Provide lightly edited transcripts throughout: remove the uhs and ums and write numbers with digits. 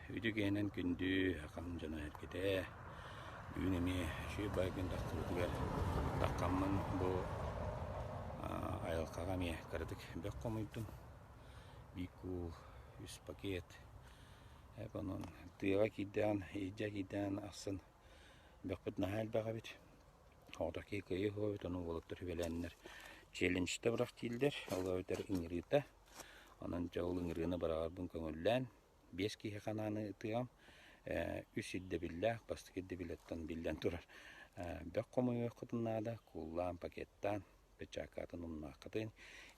Үтүө киһинэн күндү сахам дьоно-сэргэтэ, бүгүн эмиэ үчүгэй баай күн тахсыбытыгар таххаммын бу айылҕаҕа эмиэ кыратык бөх хомуйдум. Биир куул, үс пакет. Онон тыаҕа киирдэҕин, иһирдьэ киирдэҕин ахсын бөхпүт наһаа элбэх эбит. Оҕото киһи кыайыы суох эбит, ону уолаттар сүбэлээннэр челленджтэ бырах дииллэр, ол эбэтэр ыҥырыыта. Онон дьэ ол ыҥырыыны быраҕарбын көҥүллээн, биэс киһи ханааны ытыам, үс ирдэбиллээх, бастакы ирдэбилэттэн биллэн турар бөх хомуйуоххутун наада, кууллаан, пакеттаан, печааккатын умнуоххутун.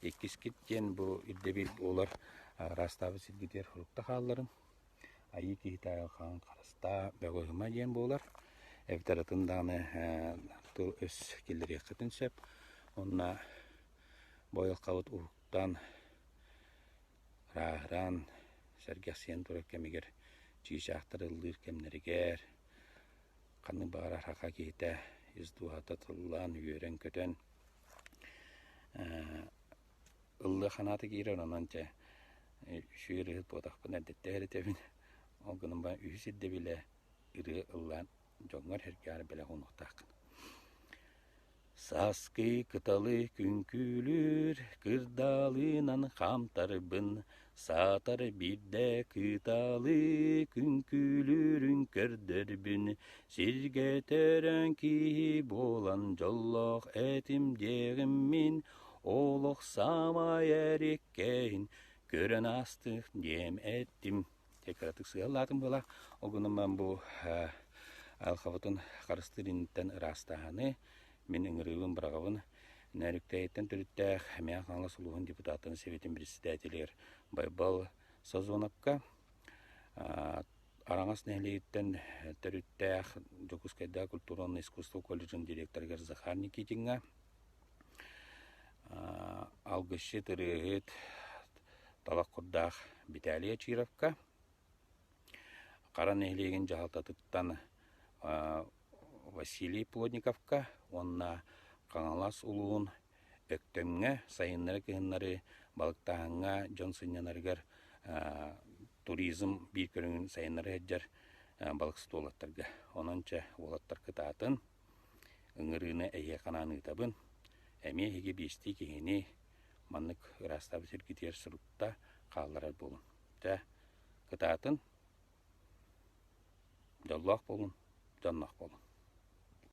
Иккискит диэн бу ирдэбил буолар ыраастаабыт сиргитигэр фрукта хаалларын. Айыы киһитэ айылҕаҕын харыстаа, бөҕөһүмэ диэн буолар. Эбэтэр атын даҕаны тыл-өс киллэриэххитин сөп. Уонна бу айылҕабыт уһуктан, ырааһыран, сэргэхсийэн турар кэмигэр чыычаахтар ыллыыр кэмнэригэр ханнык баҕарар саха киһитэ ис дууһата тыллаан, үөрэн-көтөн ыллыах санаата киирэр, онон дьэ үчүгэй ырыаһыт буотахпын эрдэттэн эрэтэбин. Ол гынан баран үһүс ирдэбилэ ырыа ыллаан дьоҥҥор сэргэҕэр бэлэх уунуохтааххын. Сааскы кыталы күҥкүүлүүр, кырдаалыынан хаамтарбын, саатар биирдэ кыталы күҥкүүлүүрүн көрдөрбүн, сиргэ төрөөн киһи буолан дьоллоох этим диэҕим мин, Олох саамай эриккэйин көрөн аастых диэм эттим. Дьэ кыратык сыаллаатым буола. Ол гынан баран бу айылҕабытын харыстыыр инниттэн ыраастааһыны мин ыҥырыыбын быраҕабын. Нөөрүктэйиттэн төрүттээх Мэҥэ Хаҥалас улууһун депутатын Сэбиэтин председателигэр Байбал Сазоновка, Араҥас нэһилиэгиттэн төрүттээх Дьокуускайдааҕы культура уонна искусство колледжын директорыгар Захар Никитиҥҥа, Алгысчыт, ырыаһыт, талах курдаах Виталий Очировка, Хара нэһилиэгин дьаһалтатыттан Василий Плотниковка уонна Хаҥалас улууһун Өктөмҥө сайыннары-кыһыннары балыктааһыҥҥа дьон сынньанарыгар туризм биир көрүҥүн сайыннара сылдьар балыксыт уолаттарга. Онон чэ уолаттар кытаатын, Ыҥырыыны эһиэхэ анаан ыытабын. Эмиэ эһиги биэстии киһини маннык ыраастаабыт сиргитигэр сурукта хаалларар буолуҥ. Дьэ, кытаатын, дьоллоох буолун, дьонноох буолун.